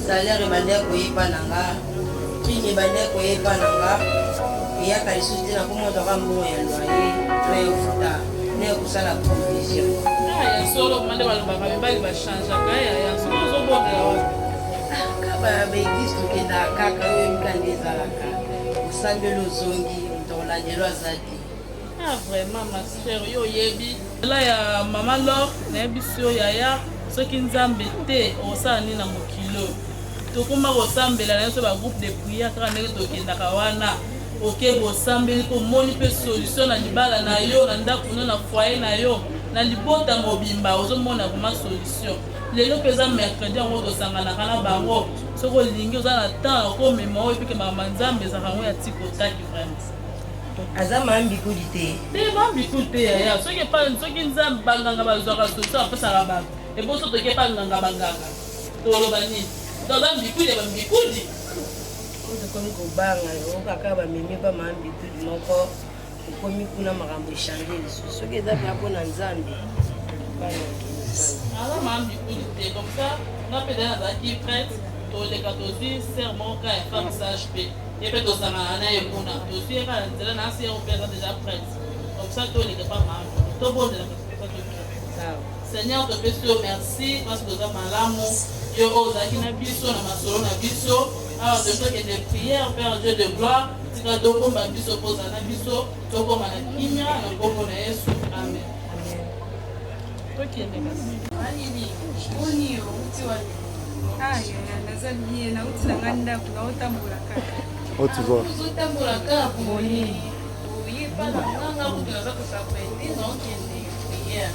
Salaire ebandaki koya epa na nga, prime ebandaki koya epa na nga, eyaka lisusu te, nakomi kozwa kaka mbongo ya loyer na ya kofuta na ya kosala provision. Ah, ya solo mande balobaka mibali bachangeaka ya ya solo ozobondela wapi? Ah, kaka ba eglise tokendaka kaka oyo oyebika nde ezalaka osambeli ozongi moto akolandela aza te. Ah vraiment ma sœur yo oyebi la ya mama Lor nayebisi yo yaya soki nzambe te okosala nini na mokili oyo tokoma kosambela na biso ba groupe de prière kaka ndenge tokendaka wana oke bosambeli mpo omoni mpe solution na libala na yo na ndako no na foyer na yo na libota mobimba ozomona vraiment solution lelo mpe eza mercredi yango tosanganaka na bango soki olingi oza na temps okomema oyo epike makambo ya nzambe ezalaka yango ya tikotaki vraiment Aza ma mbikudi te. Te ma mbikudi te yaya. Soki epa soki nzambe banganga bazwaka solution bapesaka bato. Eboso toke epa nganga banganga. Toloba nini? Donc aza mbikudi ya ba mbikudi. Tokomi kobanga yo kaka bamemi pa ma mbikudi moko okomi kuna makambo echange lisusu soki eza mpenza mpo na nzambe aza ma mbikudi te comme ça nga mpe daya nazalaki prête toleka tozwi sere moko kaka ya femme sage mpe Ye pe tosangana na ye kuna. Tozwi ye kaka na nzela na asi yango pe aza dejà prête. Comme ça toleka pa mama. Tobondela kasi comme ça tokende. Seigneur topesi yo merci parce que oza malamu. Yo oyo ozalaki na biso na masolo na biso. Awa tolingi tokende prière Père Dieu de gloire. Tika tobomba biso mpo ozala na biso. Tokoma na kimia na nkombo na Yesu. Amen. Tokende kasi. Anini, boni yo, uti wapi? Ah, yaya, naza bien, nauti na ngai ndako, naotambola kaka. Oh, tu vois. Ozotambola kaka boye. Oye pa na nga, nga kutu naza kos'apprêter, naokende prière.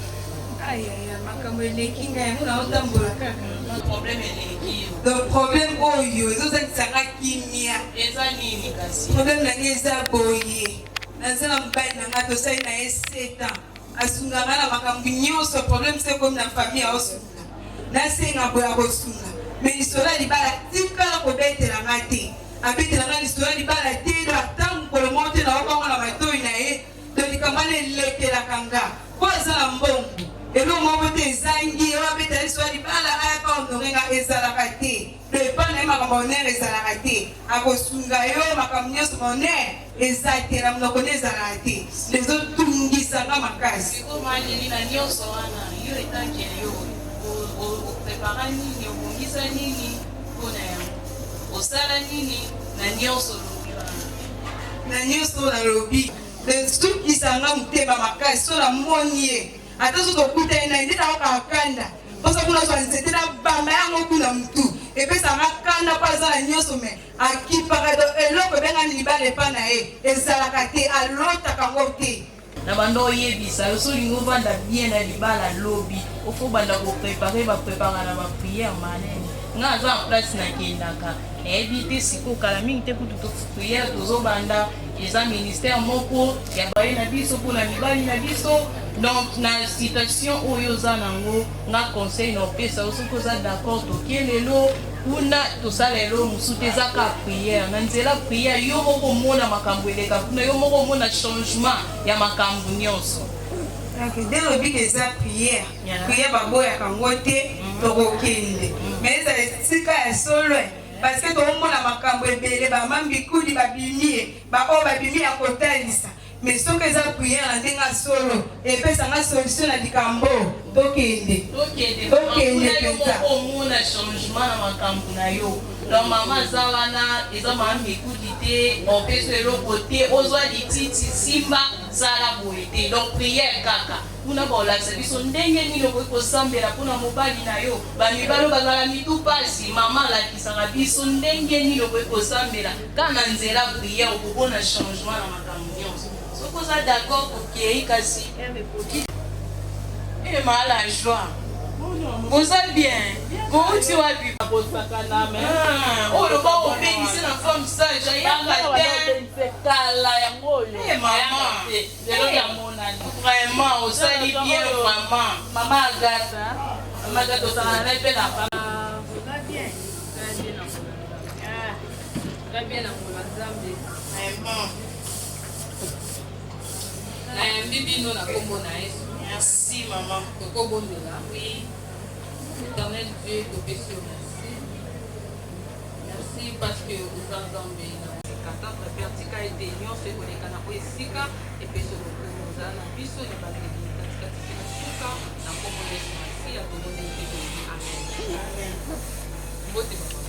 Ah, yaya, makambo eleki ngai, yango naotambola kaka. Problème eleki yo. Donc problème oyo ezozangisa nga kimia. Eza nini kasi? Problème na ngai eza boye. Naza na mobali na ngai, tosali na ye 7 ans. Asunga nga na makambo nyonso, problème se ekomi na famille aosunga. Nasenga boye akosunga. Mais lisolo ya libala tikala kobetela nga te. Abetela nga lisolo ya libala te, donc ata mokolo moko te nayoka yango na matoyi na ye. Donc likambo wana elekelaka nga. Po aza na mbongo, eloko moko te ezangi ye, oyo abetela lisolo ya libala aya pa honore nga ezalaka te. Donc epa na ye makambo ya honneur ezalaka te. Akosunga yo makambo nyonso mais honneur eza te, na monoko nde ezalaka te. Ezo tungisa nga makasi. Sikoyo ma Lili na nionso wana yo etant que yo o prepara nini obongisa nini pona yango osala nini na nionso olobi wana. Na nionso oyo nalobi esukisa nga motema makasi soki namoni ye ata soki tokutani na ye nde nayokaka kanda mposa kuna azwa nzete nabamba yango kuna mutu epesaka nga kanda mpo aza na nionso mais Akipaka donc eloko ebengami libala epa na ye ezalaka te alotaka ngo te. Na banda oyebisa yo soki olingi ovanda bien na libala lobi il faut obanda ko preparer ba preparaka na ba prière marlene nga naza na place na kendaka nayebi te sikoyo kala mingi te kutu to prière tozo banda eza ministère moko ya baye na biso pona mibali na biso donc na situation oyo oza nango nga conseil na opesa yo soki oza d'accord toke lelo Kuna tosala eloko mosusu te eza kaka prière na nzela prière yo moko omona makambo eleka kuna yo moko omona changement ya makambo nionso. Ok nde olobi ke eza prière prière baboyaka ngo te tokokende mais ezala esika ya solo parce que tokomona makambo ebele ba mambikudi babimi ba oyo babimi ya kotalisa Mais soki eza prière na ndenge ya solo epesa nga solution na likambo oyo tokende Tokende tokende kuna yo penza. moko omona changement na makambu na yo donc mama aza wana eza mama mikudi te opesa eloko te ozwa lititi simba sala boye te donc prière kaka kuna bakolakisa biso ndenge nini okoki kosambela mpona mobali na yo ba mibali oyo bazala mitu pasi mama alakisaka biso ndenge nini okoki kosambela Kaka na nzela prière okobona changement na makambo nionso. Soki oza d'accord tokeyi kasi heure ekoki. Eh ma la joie. Boza bien? Bowuti wapi? Ah, oyo loba obengisi na femme sage ayaka te. Kala yango oyo. Eh maman. Lelo namonani. Vraiment osali bien vraiment. Maman Agathe, maman Agathe osangana na ye pe na Boza bien? Très bien na ngolu ya Nzambe. Vraiment. Nayambi bino na kombo na Yesu. Merci maman. Tokobondela. Oui. Éternel Dieu, topesi yo merci. parce que oza Nzambe na sika. Notre Père, tika ete nyonso ekoleka na oyo esika epesi lokumu. Ozala na biso na ebandeli, katikati mpe na suka, na nkombo ya Yesu Masiya tobondeli mpe tolobi amen. Mbote mama.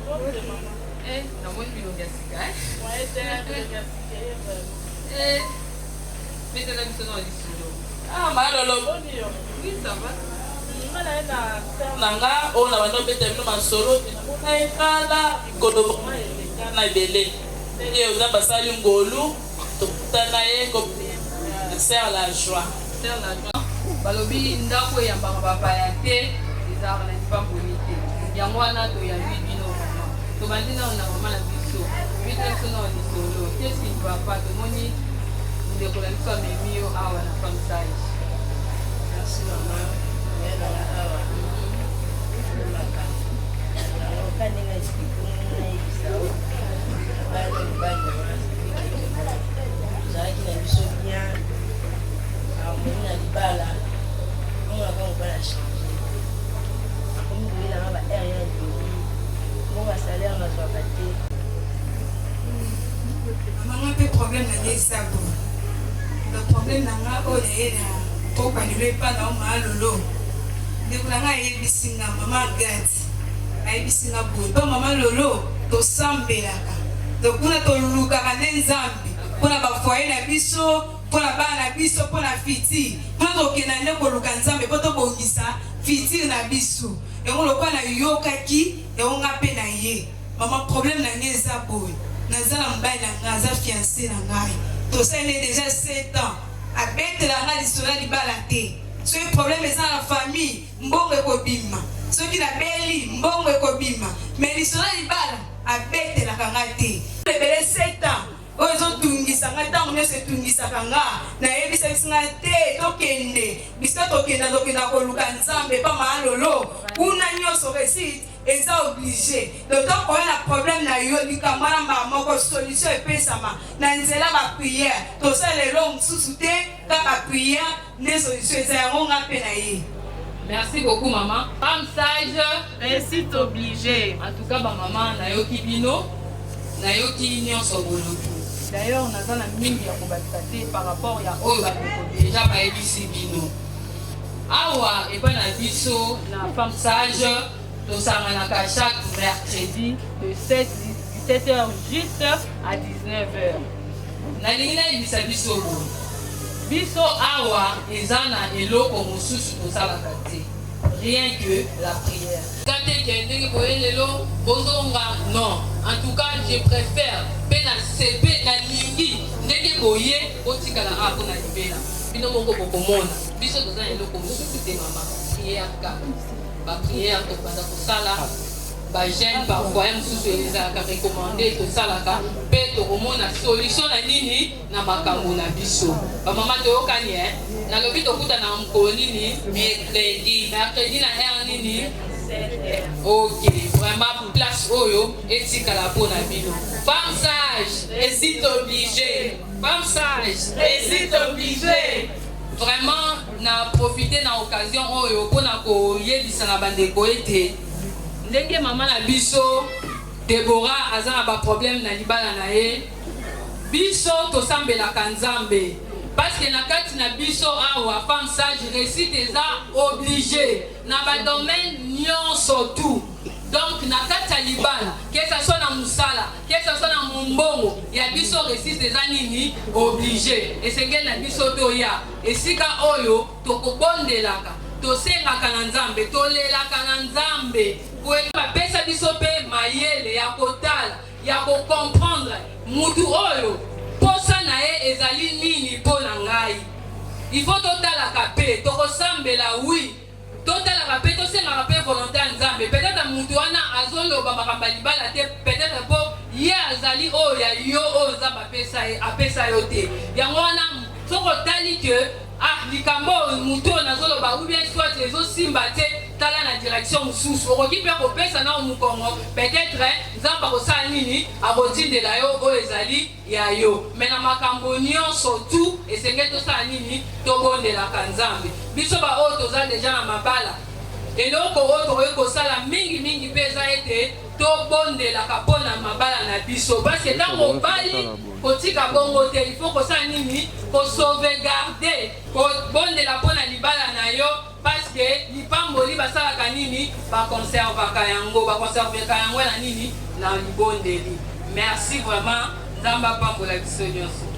Mbote mama. Eh, namoni bilongi ya sika eh. Moyen te, bilongi ya sika ye vraiment. Eh, betela biso na lisolo. Ah, Malolo, boni yo? Oui, ça va. Nga na ye na sœur na nga oyo na banda obeta bino masolo te namona ye kala mikolo vraiment eleka na ebele ndenge oza basali ngolu tokutana ye sœur la joie. Sœur la joie, balobi ndako eyambaka bapaya te ezalaka na lipamboli te, yango wana toyambi bino vraiment. Tobandi nano na mama na biso, betela biso nano lisolo, qu'est-ce qui ne va pas? Tomoni ndeko na biso amemi yo awa na femme sage. Merci mama, oya nanga awa makambo yango ka ndenge explike nayebisa o bana mobali na nga tozalaki na biso bien, amoni na libala amonaka mobali achange, akomi koyelanga ba aire ya lobi mbongo ya salaire nazwaka te. Mama, nga mpe problème na nga eza boye. Le problème na nga oyo naye na pokwa lelo epa na yo Maalolo, ndeko na nga ayebisi nga, mama Agathe ayebisi nga boye pa mama Lolo tosambelaka, donc kuna tolukaka nde Nzambe mpona bafoyer na biso, mpona bana na biso, mpona futur. Kuna tokenda nde koluka Nzambe mpo tobongisa futur na biso. Yango lokola nayokaki yango, nga mpe na ye. Mama, problème na ngai eza boye: naza na mobali na ngai, aza fiancé na ngai, tosali déjà 7 ans, abetela ngai lisolo ya libala te. Soki problème eza na famille, mbongo ekobima, soki nabeli, mbongo ekobima, mais lisolo ya libala abetelaka ngai te. Ebele 7 ans oyo ezotungisa ngai, ntango nyonso etungisaka nga. Nayebisaki ngai te, tokende biso, tokenda, tokenda koluka Nzambe pa Maalolo, kuna nyonso réussite eza obligé. Donc tokoya na problème na yo, likambo wana mbala moko solution epesama na nzela baprière. Tosala eloko mosusu te, kaka prière nde solution eza. Yango nga mpe na ye. Merci beaucoup, maman. Femme sage. Réussite obligée. En tout cas, ba maman, nayoki bino, nayoki nyonso bolobi. D'ailleurs, naza na mingi ya kobakisa te par rapport ya oyo bandeko déjà bayebisi bino. Awa epai na biso na femme sage, tosanganaka chaque mercredi de 7 17h juste à 19h. Nalingi nayebisa biso boye: biso awa eza na eloko mosusu tosalaka te, rien que la prière. Kate ke ndenge boye lelo bozonga, non, en tout cas je préfère mpe na sepe nalingi ndenge boye botikala awa mpona libela. Bino moko bokomona, biso toza na eloko mosusu te mama, prière kaka, baprière tokobanda kosala, bajeûne parfois ya mosusu ezalaka recommandé, tosalaka mpe tokomona solution na nini na makambo na biso. Bamama, toyokani e? Nalobi tokutana na mokolo nini? Mercredi. Mercredi na heure nini? Ok, vraiment place oyo etikala mpo na bino. Femme sage. Réussite obligée. Femme sage. Réussite obligée. Vraiment na profite na occasion oyo mpona koyebisa na bandeko ete ndenge mama na biso Debora aza na baproblème na libala na ye, biso tosambelaka Nzambe, parce que na kati na biso awa femme sage, réussite eza obligé na badomaine nyonso tout. Donc na kati ya libala, que ça soit na mosala, que ça soit na mombongo ya biso, réussite eza nini? Obligé. Esengeli na biso toya esika oyo tokobondelaka, tosengaka na Nzambe, tolelaka na Nzambe po bapesa biso mpe mayele ya kotala, ya kocomprendre mutu oyo posa na ye ezali nini mpo na ngai. Il faut totalaka mpe tokosambela, oui, totalaka mpe tosengaka mpe volonté ya Nzambe. Peut-être mutu wana azoloba makambo ya libala te, peut-être mpo ye azali oyo ya yo oyo Nzambe apesa ye, apesa yo te. Yango wana soki otali ke ah, likambo oyo mutu oyo nazoloba ou bien soit ezosimba te, tala na direction mosusu, okoki mpe kopesa nao mokongo. Peut-être Nzambe akosala nini? Akotindela yo oyo ezali ya yo. Mais na makambo nyonso tu esengeli tosala nini? Tobondelaka Nzambe. Biso baoyo toza déjà na mabala. Eloko oyo tokoki kosala mingi mingi mpe eza ete tobondelaka mpo na mabala na biso, parce que ntango obali, kotika bongo te. Il faut kosala nini? Kosauvegarde, kobondela mpo na libala na yo, parce que lipamboli basalaka nini? Baconservaka yango, baconserveka yango na nini? Na libondeli. Merci vraiment, Nzambe apambola biso nyonso.